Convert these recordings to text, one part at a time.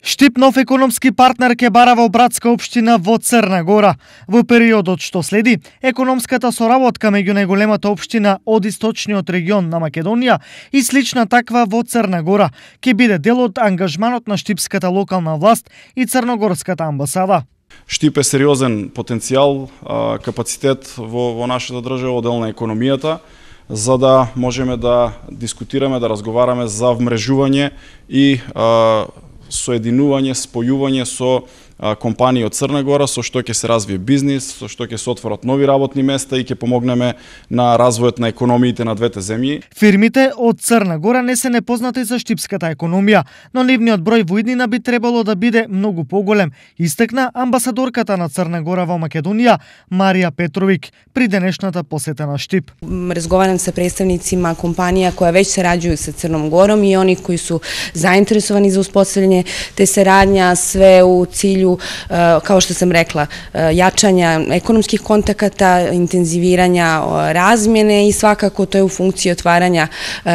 Штип нов економски партнер ќе бара во братска општина во Црна Гора. Во периодот што следи, економската соработка меѓу најголемата општина од источниот регион на Македонија и слична таква во Црна Гора ќе биде дел од ангажманот на штипската локална власт и црногорската амбасада. Штип е сериозен потенцијал, капацитет во нашата држава, дел на економијата, за да можеме да дискутираме, да разговараме за вмрежување и соединување, спојување со компании од Црна Гора, со што ќе се развие бизнис, со што ќе се отворат нови работни места и ќе помогнеме на развојот на економиите на двете земји. Фирмите од Црна Гора не се непознати за штипската економија, но нивниот број во иднина би требало да биде многу поголем, истакна амбасадорката на Црна Гора во Македонија Марија Петровик при денешната посета на Штип. Разговарам sa представницима компанија која веќе сараѓуju sa Црном Гором и они кои су заинтересовани за успостављање те сарадња, све у cilju, kao što sam rekla, jačanja ekonomskih kontakata, intenziviranja razmjene i svakako to je u funkciji otvaranja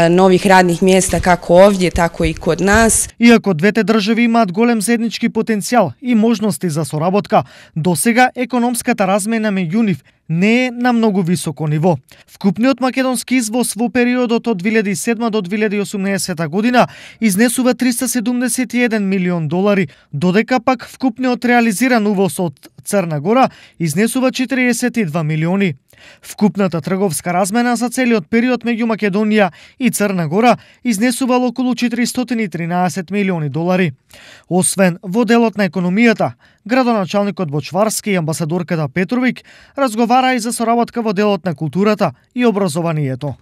novih radnih mjesta kako ovdje, tako i kod nas. Иако двете држави имаат голем заеднички потенцијал и можности за соработка, досега економската размена меѓу нив не е на многу високо ниво. Вкупниот македонски извоз во периодот од 2007 до 2018 година изнесува $371 милион, додека пак вкупниот реализиран увоз од Црна Гора изнесува 42 милиони. Вкупната трговска размена за целиот период меѓу Македонија и Црна Гора изнесувала околу $413 милиони. Освен во делот на економијата, градоначалникот Бочварски и амбасадорката Петровик разговара и за соработка во делот на културата и образованието.